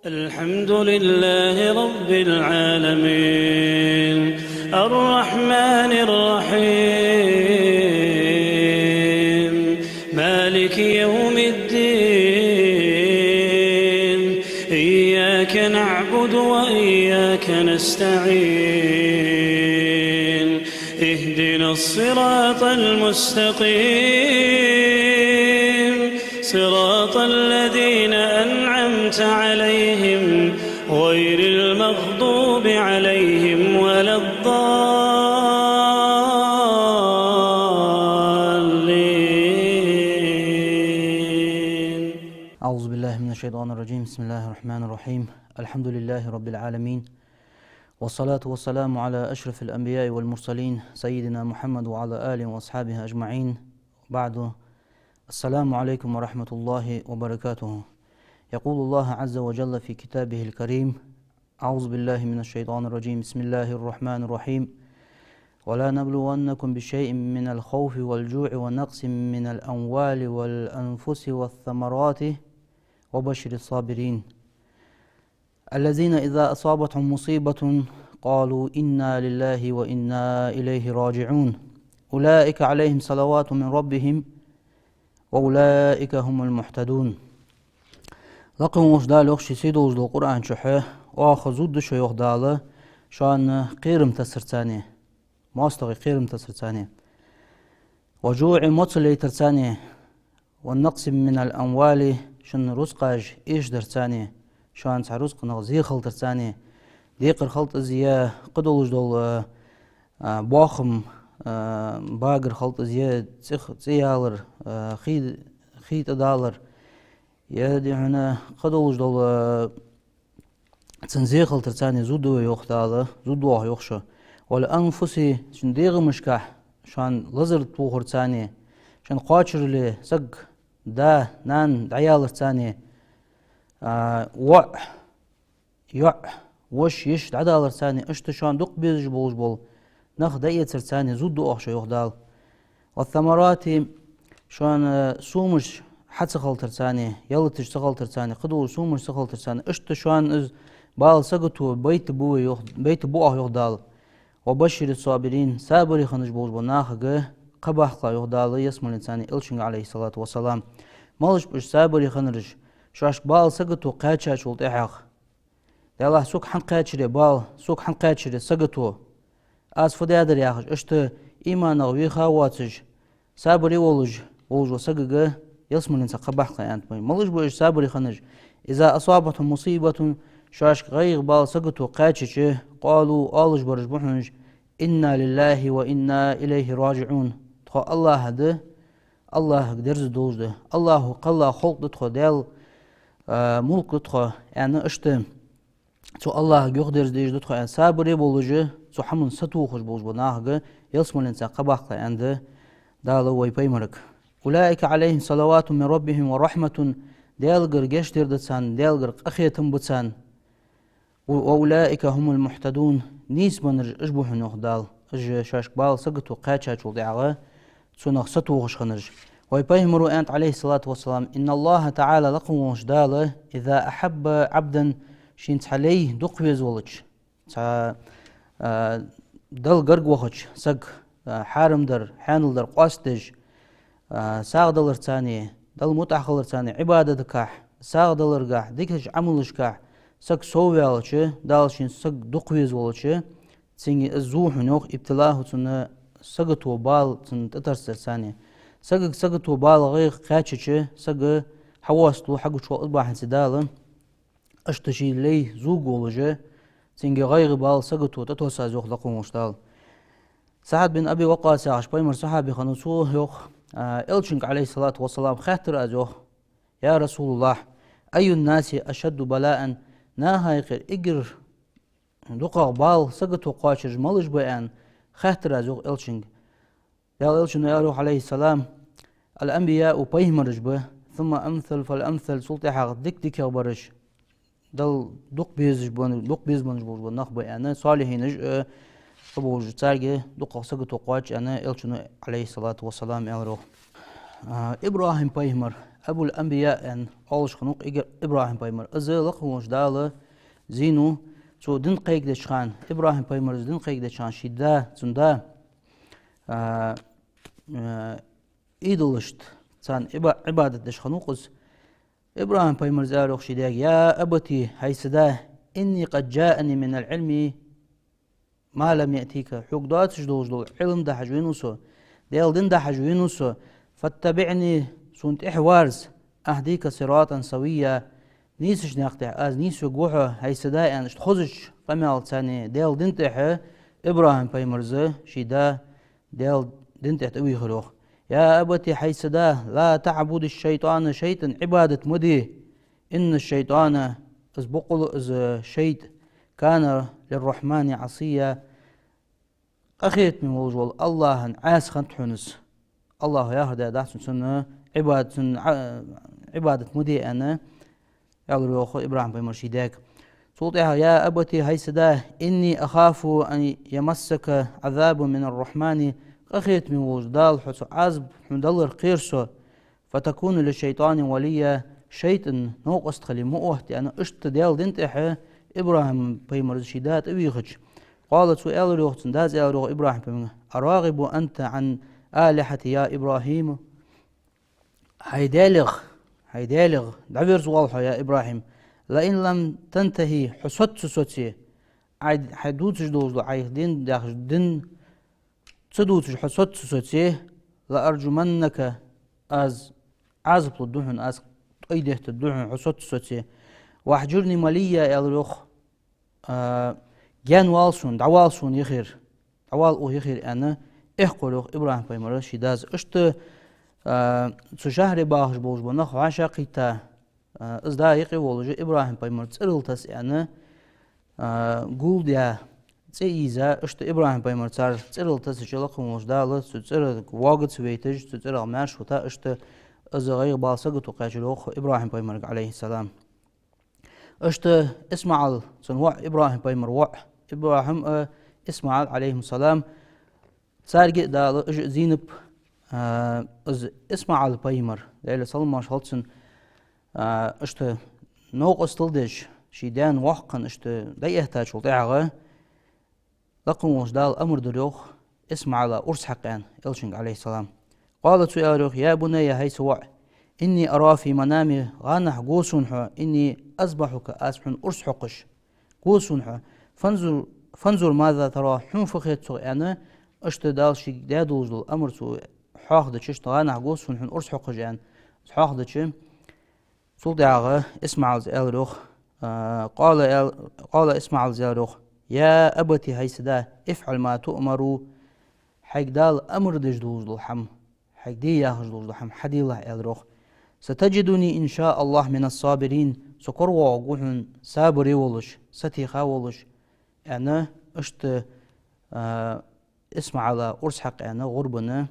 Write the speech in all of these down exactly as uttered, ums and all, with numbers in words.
الحمد لله رب العالمين، الرحمن الرحيم، مالك يوم الدين، إياك نعبد وإياك نستعين، اهدنا الصراط المستقيم، صراط الذين أنعمت عليهم، غير المغضوب عليهم ولا الضالين. أعوذ بالله من الشيطان الرجيم. بسم الله الرحمن الرحيم. الحمد لله رب العالمين. والصلاة والسلام على أشرف الأنبياء والمرسلين، سيدنا محمد وعلى آله وأصحابه أجمعين. بعد. السلام عليكم ورحمة الله وبركاته. يقول الله عز وجل في كتابه الكريم: أعوذ بالله من الشيطان الرجيم. بسم الله الرحمن الرحيم. ولنبلونكم بشيء من الخوف والجوع ونقص من الأموال والأنفس والثمرات وبشر الصابرين الذين إذا أصابتهم مصيبة قالوا إنا لله وإنا إليه راجعون. أولئك عليهم صلوات من ربهم وأولئك هم المهتدون. Лакха волча Дала йоах, ший сий долаш долча Къуръан чу: «Оаха зувргда шо, йоах Дала, шоана кхерам тессарца, моастагӀий кхерам тессарца, والجوع, моцал яйтарца, ونقص من الأموال, шун рузкъаш эшадарца, шоана цхьа рузкъах зе хилийтарца, декхар хилийта из, е кхы долаш дола, а, боахам, а, багар хилийта из, е цӀи, цӀи ялар, а, хий, хий тӀадалар, е дий хьона кхы долаш дола, цун зе хилийтарца зувргда вай, йоах Дала, зувргда оаха, йоах, шо. والأنفس, шун дегӀамашка шоана лазар тохарца, шоана кхоачарал саг, да, нана дӀаяларца, а, воӀ, йоӀ, воша, йиша дӀадаларца, иштта шоана дукха безаш болаш бола нах дӀаэцарца зувргда оаха шо, йоах Дала. والثمرات, шоана сомаш хьа ца хилийтарца, ялаташ ца хилийтарца, кхы долаш сомаш ца хилийтарца, иштта шоана из бала, сагото байтаргба вай, йоах, байтаргба оаха, йоах Дала. وبشر الصابرين, сабаре хиннаш болаш болча нахага кхаъ баккхалахь, йоах Дала ялсмален царна Элчанга, عليه الصلاة والسلام. Малаш ба уж сабаре хиннараш? Шоашка бала, сагото кхаьчачул тӀехьагӀа: «Даьллахь, сога хӀана кхаьчар бала, сога хӀана кхаьчар сагото? Аз фу даьдар?» — яхаш, иштта иманах вийха воацаш, сабаре волаш, волаш волча сагага ялсмален царна кхаъ баккхалахь, аьннад вай. Малаш ба уж сабаре хиннараш? إذا أصابتهم مصيبة, шоашка гӀайгӀа, бала, сагото кхаьчача, قالوا, оалаш бараш ба хьона уж: إنا لله وإنا إليه راجعون. Тхо АллахӀа да, АллахӀага дерза долаш да, АллахӀа кхелла халкъ да тхо, Даьла, а, мулк да тхо, аьнна, иштта цу АллахӀага юхадерза дезаш да тхо, аьнна, сабаре болаш, цу хӀаман сатохаш болаш болча нахага ялсмален царна кхаъ баккхалахь, аьннад Дала вай пайхамарага. أولئك عليهم صلوات من ربهم ورحمة, Даьлагара гешт дар да царна, Даьлагара къахетам ба царна. وأولئك هم المهتدون, нийсбеннараш уж ба хьона, йоах Дала, уж шоашка бала, сагото кхаьчачул тӀехьагӀа цунах сатохаш хиннараш. Вай пайхамара аьннад, عليه الصلاة والسلام: إن الله تعالى, лакха волча Дала, إذا أحب عبدا, шийна цхьа лай дукха веза велча, цхьа, а, Далла гарга вахача саг, а, хьарам дар, хьанал дар къоастадеш, а, сагӀа даларца, Далла мутӀахьа хиларца, Ӏибадатагахь, сагӀа даларгахь, дикача Ӏамалашкахь саг совваьлча, Дала шийна саг дукха веза велча, цунга из зув хьона, йоах, ابتلاه, цунна сагото, бала цунна тӀатарсарца. Сагага сагото, бала, гӀайгӀа кхаьчача, саг хьавоасталу, хьагучавоал из бахьанца Дала, иштта ший лай зувргволаш, цунга гӀайгӀа, бала, сагото тӀатосс аз, йоах лакха волча Дала. СаӀд бин Аби Ваккъас яхаш пайхамара сахьаби хиннав, цо йоах, а, Элчанга, عليه الصلاة والسلام, хаьттар аз, йоах: يا رسول الله، أي الناس أشد بلاء, наха юкъера эггара дукхагӀа бала, сагото кхоачараш малаш ба, аьнна, хаьттар аз, йоах, Элчанга. Даьла Элчано аьлар, йоах, عليه السلام: الأنبياء, пайхамараш ба, ثم الأمثل فالأمثل, цул тӀехьагӀа дика-дикагӀа бараш, Далла дукха безаш ба-, дукха безабеннараш болаш бола нах ба, аьнна, солихӀинаш, э, болаш, царга дукхагӀа сагото кхоач, аьнна, Элчано, عليه الصلاة والسلام, аьлар, йоах. А, ИбрахӀим пайхамар, Абул-Анбия аьнна оалаш хиннав-кх эггара ИбрахӀим пайхамар. Из лакха волча Дала зийнав, цо дин кхайкадеча хана, ИбрахӀим пайхамара из дин кхайкадеча хана ший да, цун да, а, а, идолашта, царна Ӏиба-, Ӏибадат деш хиннав-кх из. ИбрахӀим пайхамара аьлар йоах ший даьга: «يا أبت, хӀай са да, إني قد جاءني من العلم ما لم يأتك, хьога доацаш долаш дола Ӏилма дахьаш венав со, Даьла дин дахьаш венав со, فاتبعني, сона тӀехьа варз, أهدك صراطا سويا, нийсача наькъа тӀа аз нийсвергва хьо, хӀай са да», аьнна, иштта хозача къамаьлаца, Даьла дина тӀа ИбрахӀим пайхамара ший да Даьла дина тӀа тӀавийхар йоах. «يا أبت, хӀай са да, لا تعبد الشيطان, шайтӀан Ӏибадат ма де, إن الشيطان, из боккъала из шайтӀа, كان للرحمن عصيا, къахетаме волаш вола АллахӀа Ӏаьса хиннад хьона из». АллахӀа яхар даь дац цунна, цунна Ӏибадат, цунна Ӏа-, Ӏибадат ма де аьнна, аьлар йоах ИбрахӀим пайхамара ший даьга. Цул тӀехьагӀа: «يا أبت, хӀай са да, إني أخاف أن يمسك عذاب من الرحمن, къахетаме волча Дала хьоца Ӏазап хьона далар кхер со, فتكون للشيطان وليا, шайтӀан новкъост хила ма отта», аьнна, иштта Даьла дина тӀа ИбрахӀим пайхамара ший да тӀавийхача. قال, цо аьлар йоах цунна, дас аьлар йоах ИбрахӀим пайхамарга: «أراغب أنت عن آلهتي يا إبراهيم, хӀай Даьлах, хӀай Даьлах дӀаверзавоал хьо, я ИбрахӀим, لئن لم تنته, хьо соццо ца соце, Ӏа, хьай дувцаш долаш дола, Ӏайха дин дахьаш, дин ца дувцаш хьо соццо ца соце, لأرجمنك, аз Ӏазап лургда хьона, аз тӀой деттаргда хьона, хьо соццо ца соце. واهجرني مليا», аьлар йоах, а, гаьнавала сона, дӀавала сона юхера, дӀавала укх юхера аьнна, аьннад йоах ИбрахӀим пайхамара ший дас. Иштта, а, цу шахьаре бахаш болаш бола нах вӀашагӀкхийтта, а, из да юкъе волаш, ИбрахӀим пайхамар цӀерал таса аьнна, а, гулдаь, цӀи ийза, иштта ИбрахӀим пайхамар цар цӀерал тасача, лакха волча Дала цу цӀерах воагӀа ца вайташ, цу цӀерах маьрша вита, иштта из гӀайгӀа, бала, сагото кхаьчар йоах ИбрахӀим пайхамарга, عليه السلام. Иштта ИсмаӀал, цун воӀ, ИбрахӀим пайхамара воӀ, ИбрахӀим а, ИсмаӀал, عليهم السلام, царга а Дала, уж а, Зийнаб, а, из ИсмаӀал пайхамар, Даьла салам-моаршал хилда цунна, а, иштта новкъостал деш, ший даьна воккха хинна иштта дӀаэттачул тӀехьагӀа, лакха волча Дала амар дир йоах ИсмаӀала урс хьакха аьнна Элчанга, عليه السلام. قال, цо аьлар йоах: «يا بني, хӀай са воӀ, إني أرى في المنام, гӀанахьа го сона хьо, أني أذبحك, аз хьона урс хьокхаш. Го сона хьо. فانظر، فانظر ماذا ترى, хьона фу хет цох», аьнна, иштта Дала шийга даь долаш дола амар цо хьоахадича, иштта гӀанахьа го сона хьона урс хьокхаш аьнна, хьоахадича, цул тӀехьагӀа ИсмаӀала аьлар йоах, а, قال, аьл-, قال, ИсмаӀала аьлар йоах: «يا أبت, хӀай са да, افعل ما تؤمر, хьайга Дала амар деш долаш дола хӀама, хьайга де яхаш долаш дола хӀама хьаделахь», аьлар йоах. «ستجدني إن شاء الله من الصابرين, со корагӀоргва хьона сабаре волаш, сатийха волаш», аьнна, иштта, а, ИсмаӀала урс хьакха аьнна, гӀурбана,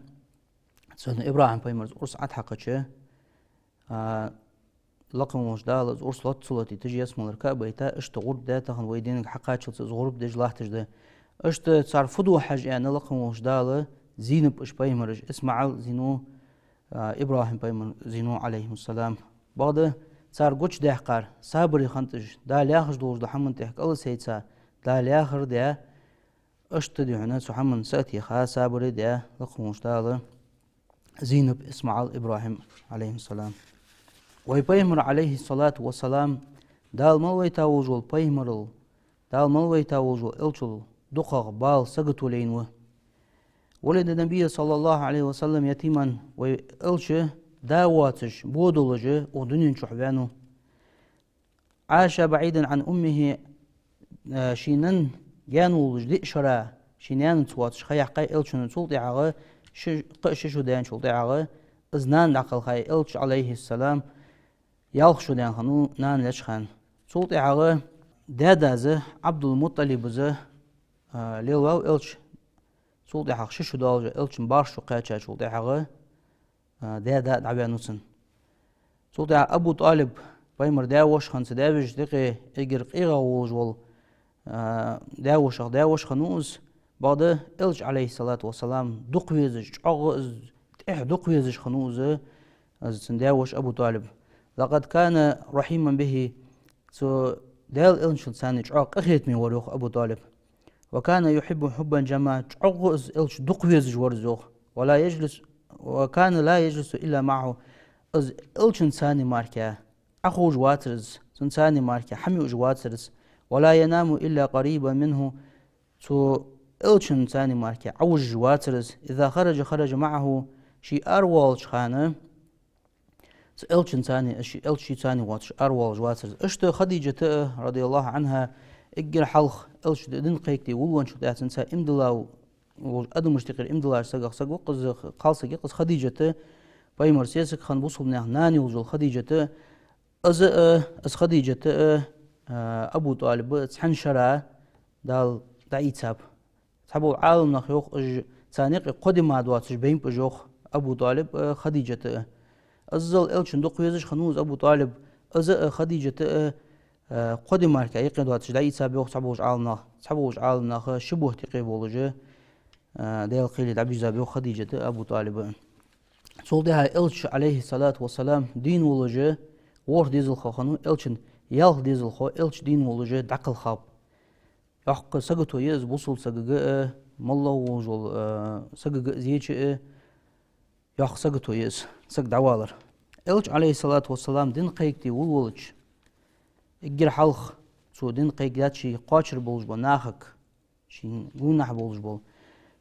цунна ИбрахӀим пайхамара урс ӀотӀахьакхача, а, лакха волча Дала из урс лоац ца лоатийташ, ялсмалера кхаъ а байта, иштта гӀурба даь, тахан вай динага хьакхаччалца из гӀурба деш латташ да. Иштта цар фу ду хьажа аьнна, лакха волча Дала зийнаб уж пайхамараш, ИсмаӀал зийнав, а, ИбрахӀим пайхамар зийнав, عليهم السلام. Бакъда цар гучадаьккхар сабаре хиннад уж, Дала яхаш долаш дола хӀаман тӀехьа кӀалсайца, Дала яхар даь, иштта духьала цу хӀаман сатийха, сабаре даь, лакха волча Дала зийнаб ИсмаӀал, ИбрахӀим, عليهم السلام. Вай пайхамар, عليه الصلاة والسلام, Дала мел вайта волаш вола пайхамарал, Дала мел вайта волаш вола элчал дукхагӀа бала, сагото лайнав. «ولد النبي صلى الله عليه وسلم يتيما», вай элча да воацаш, бо долаш, укх дунен чу ваьннав. «عاش بعيدا عن أمه», а, ший нанна гаьна волаш диъ шера, ший наьнаца воацаш ха яьккхай элчано, цул тӀехьагӀа ши-, кхы а ши шу даьнначул тӀехьагӀа из нана дӀакхелхай элча, عليه السلام, ялх шу даьнна хиннав нана леча хана. Цул тӀехьагӀа даь-дас, Ӏабдул-МутӀалибас, а, лелаваьв элча, цул тӀехьагӀа ши шу долаш, элчан бархӀ шу кхаьчачул тӀехьагӀа, а, даь-да дӀаваьннав цун. Цул тӀехьагӀа Абу ТӀалиб, пайхамара даь-воша хинна, цу даь-вешийца юкъе эггара къегӀа волаш вола, а, даь-вошах даь-воша хиннав из, бакъда элча, عليه الصلاة والسلام, дукха везаш, чӀоагӀа из тӀехьа дукха везаш хиннав из, из цун даь-воша Абу ТӀалиб. «لقد كان رحيما به», цу Даьла Элчанца цхьана чӀоагӀа къахетаме вар, йоах, Абу ТӀалиб. «وكان يحبه حبا جما», чӀоагӀа из Элча дукха везаш вар из, йоах. «ولا يجلس، وكان لا يجلس إلا معه», из Элчанца цхьана мара Ӏоховш вацар из, цунца цхьана мара хӀама юаш вацар из. «ولا ينام إلا قريبا منه», цу Элчанца цхьана мара Ӏовужаш вацар из. «إذا خرج خرج معه», ше аравоалача хана, цу Элчанца цхьана, ше, Элча шийца цхьана воацаш, аравоалаш вацар из. Иштта Хадижат а, رضي الله عنها, эггара хьалха Элча дин кхайкаде вуллачул тӀехьагӀа цунца иман дилла волча адамашта юкъера иман диллача сагах саг ва-кх из, кхалсаг я-кх из Хадижат а, Пайхамара сесаг хинна, бусалба наьха нана йолаш йола Хадижат а, из а, из Хадижат а, а, Абу ТӀалиб а цхьан шера Дала дӀаийцаб. Цхьаболча Ӏаламнаха йоах, уж царна юкъе кхо ди мара доацаш байна ба уж, йоах, Абу ТӀалиб а, Хадижат а. Иззал Элчана дукха везаш хиннав из Абу ТӀалиб, из а, Хадижат а, а, кхо ди мара юкъе доацаш дӀаийцаб, йоах цхьаболча Ӏаламнаха. Цхьаболча Ӏаламнаха ши бутт юкъе болаш, а, Даьла кхеле дӀабийрзаб, йоах, Хадижат а, Абу ТӀалиб а. Цул тӀехьагӀа Элча, عليه الصلاة والسلام, дийна волаш ворхӀ дезалхо хиннав, Элчан ялх дезалхо, Элча дийна волаш дӀакхелхаб. Йоккха сагото я из бусалба сагага а, моллагӀа волаш волча, а, сагага а, зеча а, йоккха сагото я из, саг дӀавалар. Элча, عليه الصلاة والسلام, дин кхайкаде вуллача, эггара хьалха цо дин кхайкадаьд ший кхоачара болаш бола нахага, ший гонахьа болаш бола,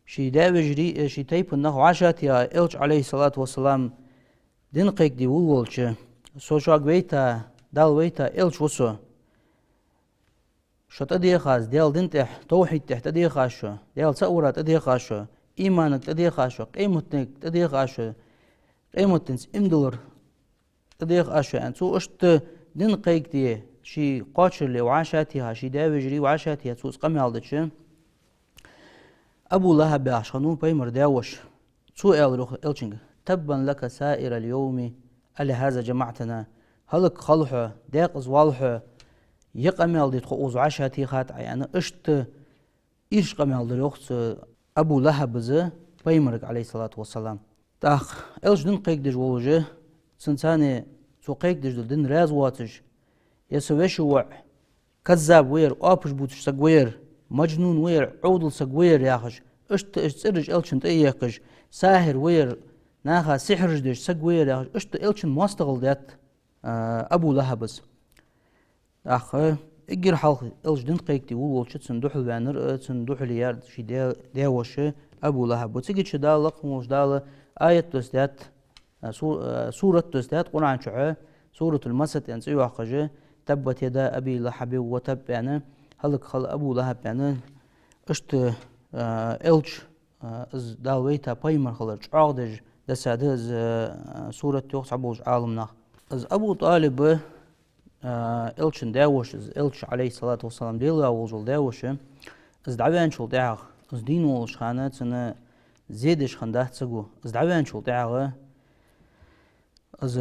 ший даь-вежарий а, ший тайпан нах вӀашагӀтеха, Элча, عليه الصلاة والسلام, дин кхайкаде вуллача: «Со шуга вайта, Дала вайта Элча ва со. Шо тӀадеха аз Даьла дина тӀа, тавхьида тӀа тӀадеха аз шо, Даьла цаӀ вара тӀадеха аз шо, иманага тӀадеха аз шо, къематденга тӀадеха аз шо, къематденца иман диллар тӀадеха аз шо», — аьнна. Цо иштта дин кхайкаде, ший кхоачарал вӀашагӀтеха, ший даь-вежарий вӀашагӀтеха, цо из къамаьл дича, Абу ЛахӀаб яхаш хиннав Пайхамара даь-воша. Цо аьлар, йоах, Элчанга: «تبا لك سائر اليوم ألهذا جمعتنا». «ХӀалакхал хьо, декъаза воал хьо, ер къамаьл де тхо укхаза вӀашагӀтехад Ӏа», — аьнна, иштта ирча къамаьл дир, йоах, цу Абу ЛахӀаба Пайхамарга, عليه الصلاة والسلام. ТӀаккха Элча дин кхайкадеш волаш, цунца цхьана цо кхайкадеш дола дин раьза воацаш: «Ер са веший воӀ, каззаб ва ер, оапаш бувцаш саг ва ер, маджнун ва ер, Ӏовдал саг ва ер», — яхаш, иштта уж цӀераш Элчана тӀа а ехкаш: «Сахьир ва ер, наха сихьраш деш саг ва ер», — яхаш, иштта Элчана моастагӀал даьд, а, Абу ЛахӀаба. ТӀаккха эггара хьалха Элча дин кхайкаде вуллача цунна духьалваьннар, а, цунна духьале яьр ший даь-, даь-воша Абу ЛахӀаб ва. Цига чу Дала, лакха волча Дала, аят доссадаьд, а, су-, а, сурат доссадаьд Къуръан чу, «سورة المسد» аьнна цӀи йоаккхаш, «تبت يدا أبي لهب وتب» аьнна, «ХӀалакхал Абу ЛахӀаб» аьнна, иштта, а, Элча, а, из Дала вайта пайхамар хилар чӀоагӀдеш доссадаьд из, а, сурат, йоах цхьаболча Ӏаламнаха. Из Абу ТӀалиб, а, Элчан даь-воша, из Элча, عليه الصلاة والسلام, Даьла вола волаш вола даь-воша, из дӀаваьнначул тӀехьагӀа, из дийна волча хана цунна зе деш хиннадац саго. Из дӀаваьнначул тӀехьагӀа из,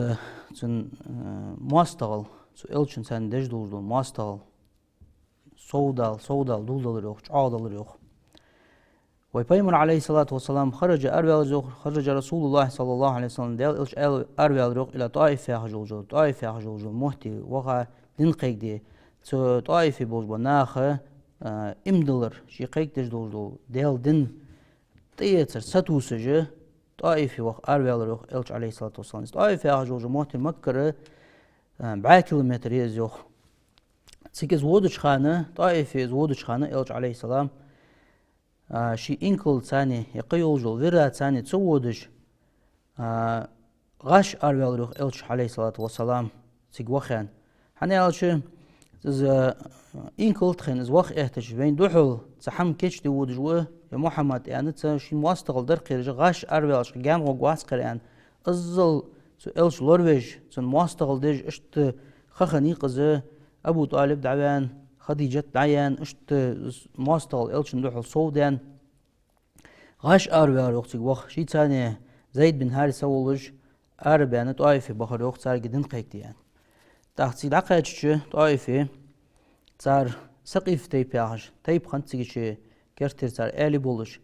цун, а, моастагӀал, цу Элчанца цхьана деш долаш дола моастагӀал совдала, совдала доладелар, йоах, чӀоагӀделар, йоах. Вай Пайхамар, عليه الصلاة والسلام, خرج, араваьлар, йоах, خرج رسول الله صلى الله عليه وسلم, Даьла Элча араваьлар, йоах, إلى طائف яхаш йолча, ТӀаиф яхаш йолча метте ваха дин кхайкаде. Цу ТӀаифе болаш бола нах, а, иман диллар, ше кхайкадеш долаш дола Даьла дин тӀаэцар сатувсаш, ТӀаифе ваха араваьлар, йоах, Элча, عليه الصلاة والسلام. Из ТӀаиф яхаш йолча метте Маккара, а, бӀаь километр я из, йоах. Цига из водача хана, ТӀаифе из водача хана, Элча, عليه السلام, а, ший инкалца цхьана, е кхы йолаш йола вираца цхьана ца водаш, а, гӀаш араваьлар, йоах, Элча, عليه الصلاة والسلام, цига вахаяьнна. ХӀана аьлча, из, а, инкал тӀа хинна из ваха эттача, вайна духьал цхьа хӀама кийчде водаш ва ер Мухьаммад аьнна, цу ший моастагӀал дар кхераш, гӀаш араваьлча гаьна гӀоргвац-кх ер аьнна, иззал цу Элча лоравеш, цунна моастагӀал деш, иштта ха хиннай-кх из, Абу ТӀалиб дӀаваьнна, Хадижат дӀаяьнна, иштта моастагӀал Элчана духьал совдаьнна, гӀаш араваьлар, йоах, цига ваха. Шийца цхьана Зайд бин Хьариса волаш арабаьнна ТӀаифе бахар, йоах, царга дин кхайкаде аьнна. ТӀаккха цига дӀакхаьчача ТӀаифе, цар Сакъиф тайпа яхаш тайпа хиннад цига чу, керттера цар аьле болаш,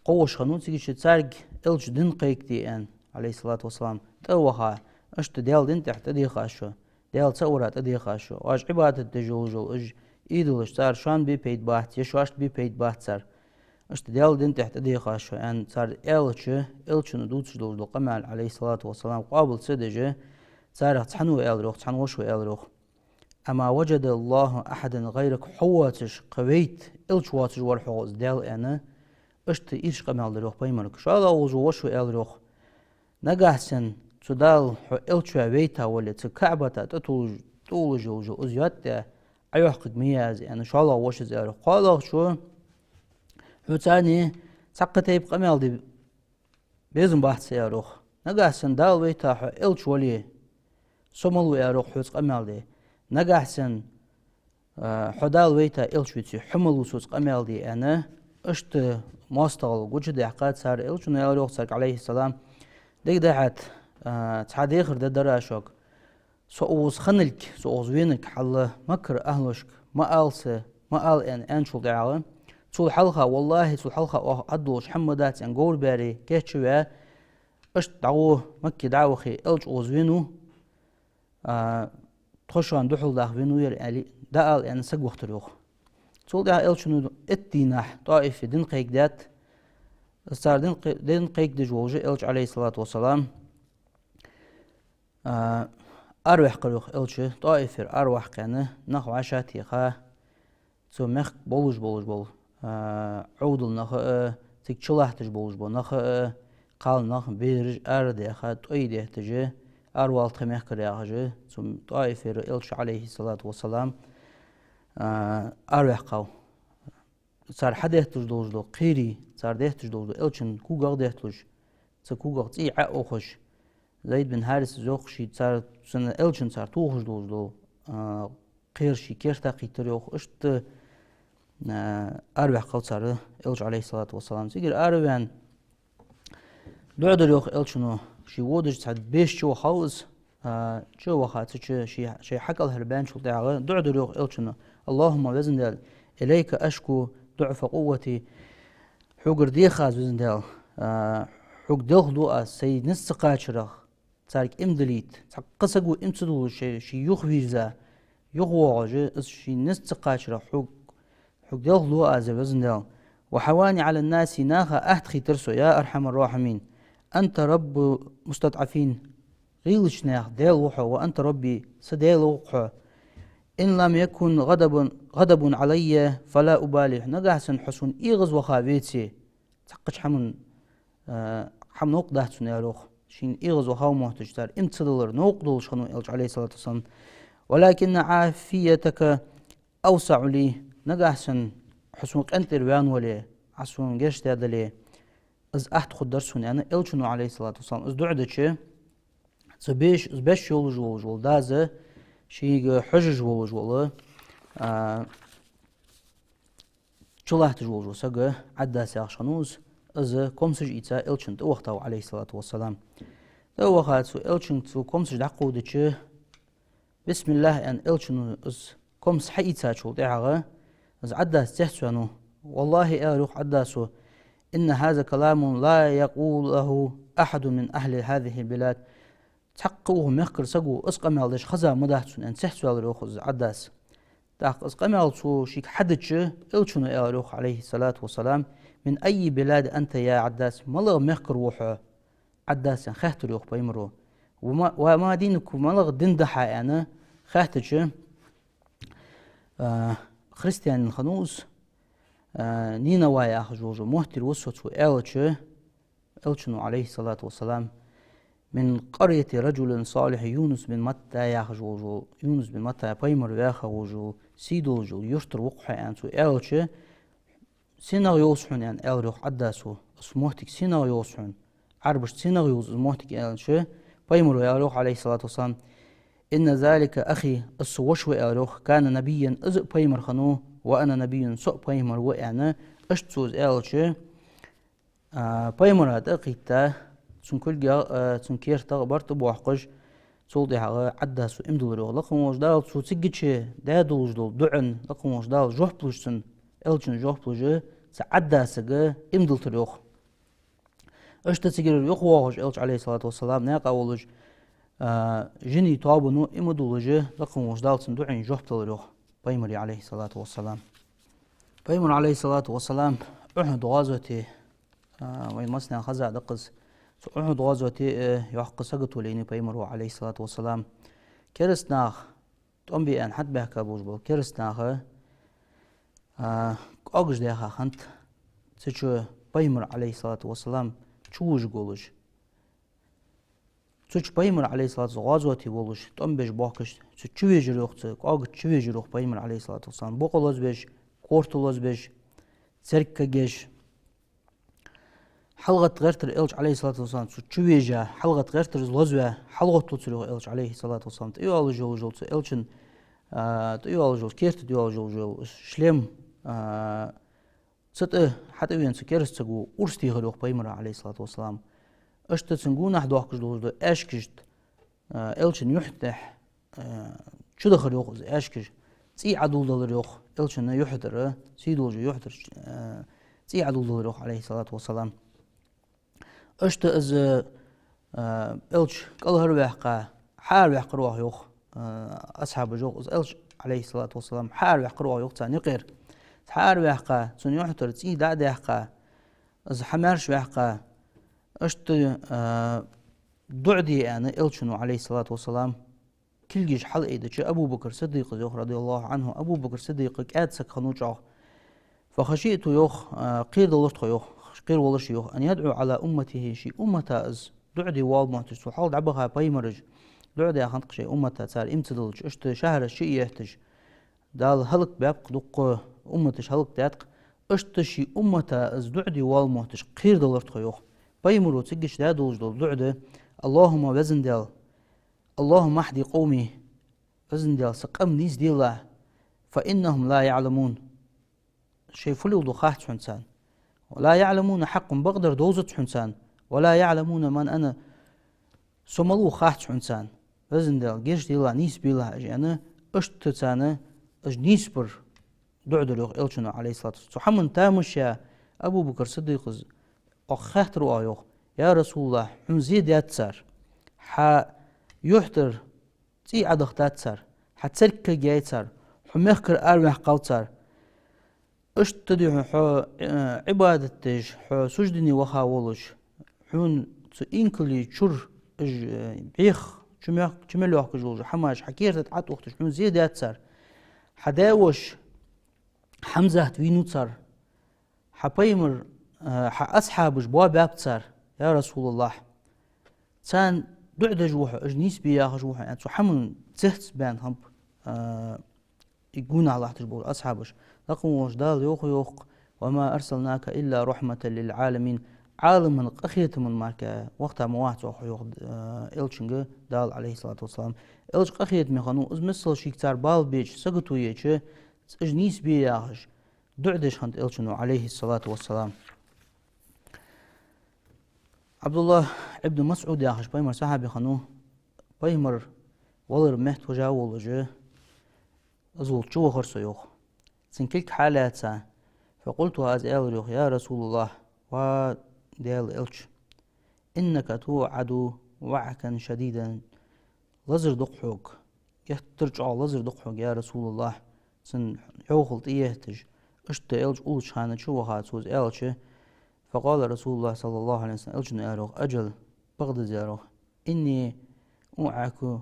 кхо воша хиннав цига чу, царга Элча дин кхайкаде аьнна, عليه الصلاة والسلام, тӀа а ваха, иштта Даьла дина тӀа тӀадехаш шо, Даьла цаӀ вара тӀадехаш шо, оаш Ӏибадат деш йолаш йола уж идолаш, цар шоана бе пайда бац, е шоашта бе пайда бац цар. Иштта Даьла дина тӀа тӀадехаш шо, аьнна, цар аьлча, Элчано дувцаш долаш дола къамаьл, Ӏалайхи ссалату вассалам, къоабал ца деш, царех цхьанне аьлар йоах, цхьан вошас аьлар йоах: «أما وجد الله أحدا غيرك», хьо воацаш, кхы вайта элча воацаш вар хьогӀ из Даьла, аьнна, иштта ийрча къамаьл дир йоах пайхамарга. ШоллагӀа волаш вола воша аьлар йоах: «Нагахьа санна цу Дала хьо элча вайта вале, цу КаӀбата тӀатуллаш, тӀауллаш йолаш йола из йоӀ а Ӏойоаккхаргья аз», аьнна, шоллагӀа вошас аьлар йоах. КхоалагӀчо: «Хьоца цхьаккха тайпа къамаьл де безам бац са», аьлар йоах. «Нагахьа санна Дала вайта хьо элча вале, со малав», аьлар йоах, «хьоца къамаьл де. Нагахьа санна, а, хьо Дала вайта элча веце, хьо малав соца къамаьл де», аьнна, иштта моастагӀал гучадаьккха цар, Элчано аьлар йоах царга, Ӏалайхи ссалам: «Дагадехьа, а, цхьа дехар да дара шуга. Со укхаза хинналга, со укхаза веналга хьалла Маккара ахӀлашка ма ала са, ма ала аьнна, аьнначул тӀехьагӀа, цул хьалха, валлахӀи, цул хьалха оаха Ӏаддолаш хӀама ма дац аьнна говр баьре, кийчваь, иштта дӀагӀо, Макка дӀа а вахе, элча укхаза венав, а, тхо шоана духьал даха венав ер аьле, дӀаала аьнна, саг вахийтар йоах». Цул тӀехьагӀа Элчано итт дийнахьа ТӀоифе дин кхайкадаьд. Цар дин кхай-, дин кхайкадеш волаш, Элча, Ӏалайхи ссалату вассалам, а, араваьккхар йоах Элча, ТӀоифера араваккха, нах вӀашагӀтеха, цу мехка болаш болаш бола, а, Ӏовдал нах а, цига чулатташ болаш бола нах а, кхалнах, бераш арадаьха, тӀой детташ, аравала тха мехкара яхаш, цу ТӀоифера Элча, Ӏалайхи ссалату вассалам, а, араваьккхав. Цар хьадетташ долаш дола кхерий, цар детташ долаш дола, Элчан когах детталуш, цу когах цӀий Ӏоухаш, Зайд бин Хьарисас йоах, ший цар, цун Элчан цар тохаш долаш дола, а, кхера ший керта кхийттар йоах, иштта, а, араваьккхав цар Элча, Ӏалайхи ссалату вассалам. Цигара араваьнна, дуӀа дир йоах Элчано, ше водаш цхьа беша чу вахав из, а, чу ваха, цу чу ший, шоай хьакӀалхара баьнначул тӀехьагӀа дуӀа дир йоах Элчано: «اللهم», везан Даьла, «إليك أشكو ضعف قوتي», хьогара дех аз, везан Даьла, а, хьога делхаду аз сай низ ца кхачарах, царга иман дилийта. Цхьаккха саго иман ца дуллаш, ший, ший юхавийрза, юхавоагӀаш, из ший низ ца кхачарах хьога, хьога делхаду аз, везан Даьла. «وهواني على الناس», наха атта хийтар со, «يا أرحم الراحمين. أنت رب المستضعفين», гӀийлача наьха Даьла ва хьо, «وأنت ربي», са Даьла ва хьо. «إن لم يكن غضب، غضب علي فلا أبالي», нагахьа санна хьо сона эгӀазваха веце, цхьаккхача хӀаман, а, хӀама новкъа дац сона, аьлар йоах. Шийна эгӀазвахав мотташ, цар иман ца диллар новкъа долаш хиннав Элча, Ӏалайхи ссалату вассалам. «ولكن عافيتك أوسع لي», нагахьа санна хьо сона къинтӀера ваьнна вале, Ӏа сона гешт даь дале, из атта хургдар сона, аьнна, Элчано, Ӏалайхи ссалату вассалам, из дуӀа дича, цу беш-, из беш йолаш волаш вола дас, шийга хьожаш волаш вола, а, чулатташ волаш вола саг, Ӏаддас яхаш хиннав из, из комсаш ийца Элчана тӀавахийтав, Ӏалайхи ссалату вассалам. ТӀаваха цу Элчанга цу комсаш дӀакховдача, «بسم الله», аьнна, Элчано из комс хьаийцачул тӀехьагӀа, из Ӏаддас цецваьннав. «والله», аьлар йоах Ӏаддасо, «إن هذا كلام لا يقوله أحد من أهل هذه البلاد». Цхьаккха укх мехкара саго из къамаьл деш хеза ма дац сона, аьнна, цецваьлар йоах из Ӏаддас. ТӀаккха из къамаьл цо шийга хьадича, Элчано аьлар йоах, Ӏалайхи ссалату вассалам: «من أي بلاد أنت يا عداس؟» МалагӀа мехкара ва хьо, Ӏаддас, аьнна, хаьттар йоах пайхамаро. «وما، وما دينك؟» МалагӀа дин да хьа, аьнна, хаьттача, а, христианин хиннав из, а, Нинава яхаш йолча моттигера ва со, цо аьлча, Элчано, Ӏалайхи ссалату вассалам: «من قرية رجل صالح يونس بن متى», яхаш волаш вола, Юнус бин Матта пайхамар ваьха волаш вола, сий долаш йола юртара ва-кх хьо, аьнна, цо аьлча, «сенах йовз хьона?» аьнна, аьлар йоах Ӏаддасо. «Из моттиг сенах йовз хьона? Ӏарбашта сенах йовз из моттиг?» аьлча, пайхамаро аьлар йоах, Ӏалайхи ссалату вассалам: «إن ذلك أخي», из са воша ва, аьлар йоах, «كان نبيا», из а пайхамар хиннав, «وأنا نبي», со а пайхамар ва, аьнна, иштта цо из аьлча, а, пайхамара тӀа а кхийтта, цун кулгех а, цун кертах а барт а боаккхаш, цул тӀехьагӀа Ӏаддасо иман диллар йоах. Лакха волча Дала цо цигача даь долаш дола дуӀан, Лакха волча Дала жоп луш цунна, Элчано жоп луш, цу Ӏаддасага иман диллийтар йоах. Иштта цигара юхавоагӀаш Элча, Ӏалайхи ссалату вассалам, наькъа волаш, а, жиний тоабано иман дуллаш, лакха волча Дала цун дуӀайна жоп далар йоах пайхамара, Ӏалайхи ссалату вассалам. Пайхамар, Ӏалайхи ссалату вассалам, Ухьуд гӀазоте, а, вай массанена хеза да-кх из, цу Ухьуд гӀазоте, э, йоккха сагото лийннай пайхамара, Ӏалайхи ссалату вассалам. Кераста нах, тӀом бе аьнна хьатӀабаьхка болаш бола кераста наха, а, кӀоагаш даьха хиннад цу чу пайхамар, Ӏалайхи ссалату вассалам, чувожаш волаш. Цу чу пайхамар, Ӏалайхи ссалату вассалам, гӀазоте волаш, тӀом беш, бохкаш, цу чу чувежар йоах, цу кӀоага чу чувежар йоах пайхамар, Ӏалайхи ссалату вассалам, букъ лозабеш, корта лозабеш, церг кагъеш. ХьалгӀатта гӀертар Элча, Ӏалайхи ссалату вассалам, цу чу чувежа, хьалгӀатта гӀертар из лозаве, хьалгӀотталуцар йоах Элча, Ӏалайхи ссалату вассалам, тӀайоалаш йолаш йола цу Элчан, а, тӀайоалаш йола, керта тӀа йоалаш йолаш йола шлем, а, цу тӀа хьатӀавена цу кераста саго урс техар йоах пайхамара, Ӏалайхи ссалату вассалам. Иштта цун гонахьа доахкаш долаш дола аьшкаш, а, Элчан юхь тӀа, а, чудахар йоах из аьшкаш, цӀий Ӏодулдалар йоах Элчан юхь тӀара, сий долча юхь тӀара, а, цӀий Ӏодулдалар йоах, Ӏалайхи ссалату вассалам. Иштта из, а, Элча кӀалхарваьккха, хьаараваьккхар оаха йоах, а, асхьабаш йоах, из Элча, Ӏалайхи ссалату вассалам, хьаараваьккхар оаха йоах царна юкъера. Хьаараваьккха, цун юхь тӀара цӀий дӀа а даьккха, из хьамаьршаваьккха, иштта, а, дуӀа де аьнна Элчано, Ӏалайхи ссалату вассалам, кулгаш хьалъайдича, Абу Бакр Сиддикъас йоах, радияллаху Ӏанху, Абу Бакр Сиддикъ кӀаьда саг хиннав чӀоагӀа. فخشيت йоах, а, кхерадалар тхо йоах, кхеравелар ше йоах, أن يدعو على أمته, ший уммата из дуӀа де воал мотташ, цул хьалха дӀабаха пайхамараш дуӀа даьд-кх шоай уммата, цар иман ца диллача, иштта шахьараш чуетташ, Дала хӀалакбаьб-кх, дуккха умматаш хӀалакдаьд-кх, иштта ший уммата из дуӀа де воал мотташ кхерадалар тхо йоах. Пайхамаро цига чу даь долаш дола дуӀа да: اللهم, Веза Даьла, اللهم اهد قومي, Веза Даьла, са къам нийсделахь, فإنهم لا يعلمون, шоай фу леладу хац хьона царна. ولا يعلمون حقا, бакъдар довзац хьона царна. ولا يعلمون من أنا, со малув хац хьона царна. Веза Даьла, гешт делахь, нийсбелахь уж, аьнна, иштта царна уж нийсбар дуӀа дар йоах Элчано, Ӏалайхи ссалату вассалам. Цу хӀаман тамаш яь Абу Бакр Сиддикъас оаха хаьттар оаха йоах: يا رسول الله, хьона зе даьд цар, хьа юхь тӀара цӀий Ӏодахийтад цар, хьа церг кагъяьй цар, хьо мехкара араваьккхав цар. Иштта духьа хьо, э, Ӏибадат деш, хьо суждане ваха волаш, хьона цу инкала чура уж, э, бӀеха чу мел-, чу мел йоахкаш йолаш хӀамаш хьа керта тӀа Ӏотохаш, хьона зе даьд цар. Хьа даь-воша Хьамзат вийнав цар. Хьа пайхамар, э, хьа асхьабаш боабаьб цар, я РасулаллахӀ. Царна дуӀа деш ва хьо, уж нийсбе яхаш ва хьо, аьнна, цу хӀаман цецбаьнна хиннаб, э, и гонахьа латташ бола асхьабаш. Лакха волча Дала йоах, йоах-кх: وما أرسلناك إلا رحمة للعالمين. Ӏаламий къахетама мара вахийта ма вац хьо, йоах, э, Элчанга Дала, Ӏалайхи ссалату вассалам. Элча къахетаме хиннав, из миссел шийга цар бала беча, сагото еча, уж нийсбе яхаш дуӀа деш хиннад Элчано, Ӏалайхи ссалату вассалам. Ӏабдуллахь ибн МасӀуд яхаш пайхамара сахьаба хиннав, пайхамар валара метта вижа волаш, из волча чувахар со, йоах. Цун кулг хьалаьца, فقلت, аз аьлар, йоах: يا رسول الله, ва Даьла Элча, إنك توعد وعكا شديدا. Лазар да-кх хьога, геттара чӀоагӀа лазар да-кх хьога, я РасулаллахӀ, цун йӀовхал тӀаетташ. Иштта Элча уллача хана чуваха цо из аьлча, فقال رسول الله صلى الله عليه وسلم, Элчано аьлар, йоах: أجل, бакъда из, аьлар, йоах, إني أوعك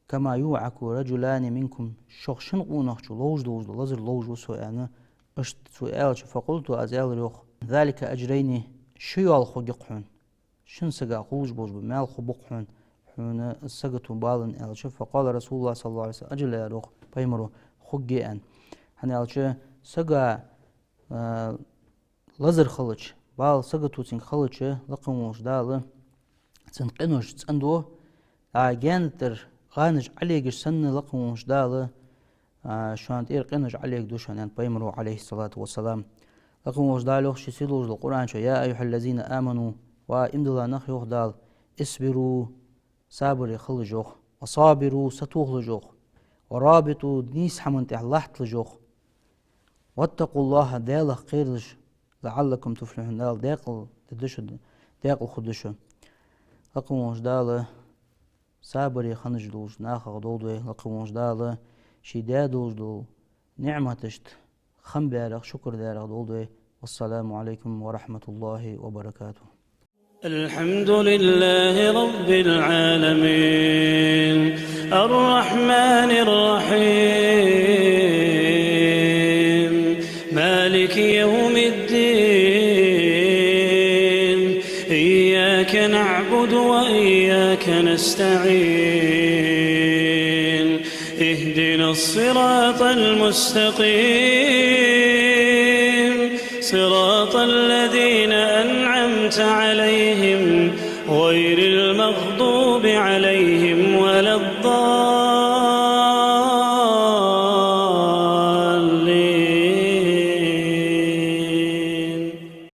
كما يوعك رجلان منكم, шух шин къонахчо ловш долаш дола лазар ловш ва со, аьнна, иштта цо аьлча, فقلت, аз аьлар, йоах: ذلك أجرين, ши ял хургья-кх хьона. Шин сага хулаш болаш бола маьл хургба-кх хьона, хьона из сагото баланна, аьлча, فقال رسول الله صلى الله عليه وسلم, أجل, аьлар, йоах, пайхамаро, хургья, аьнна. ХӀана аьлча, сага, а, лазар хилча, бала, сагото цунга хилча, лакха волча Дала цун къинош цӀенду, а, гаьна тӀара гӀанаш Ӏолегаш санна, лакха волча Дала, а, шоана тӀера къинош Ӏолегаду шоана, аьннад пайхамаро, Ӏалайхи ссалату вассалам. Лакха волча Дала йоах ший сий долаш долча Къуръан чу: يا أيها الذين آمنوا, ва иман дилла нах, йоах Дала, اصبروا, сабаре хилалаш, йоах, وصابروا, сатохалаш, йоах, ورابطوا, нийса хӀаман тӀа латталаш, йоах, واتقوا الله, Даьлах кхералаш, لعلكم تفلحون, Дала даькъала дергда шо, декъала хургда шо. Лакха волча Дала сабаре хинна долча нахах долда вай, лакха волча Дала ший даь долча ниӀматашта хам барах, шукр дарах долда вай. والسلام عليكم ورحمة الله وبركاته. الحمد لله رب العالمين، الرحمن الرحيم، مالك يوم الدين، إياك نعبد وإياك نستعين، اهدنا الصراط المستقيم، صراط الذين أنعمت عليهم، غير المغضوب عليهم ولا الضالين.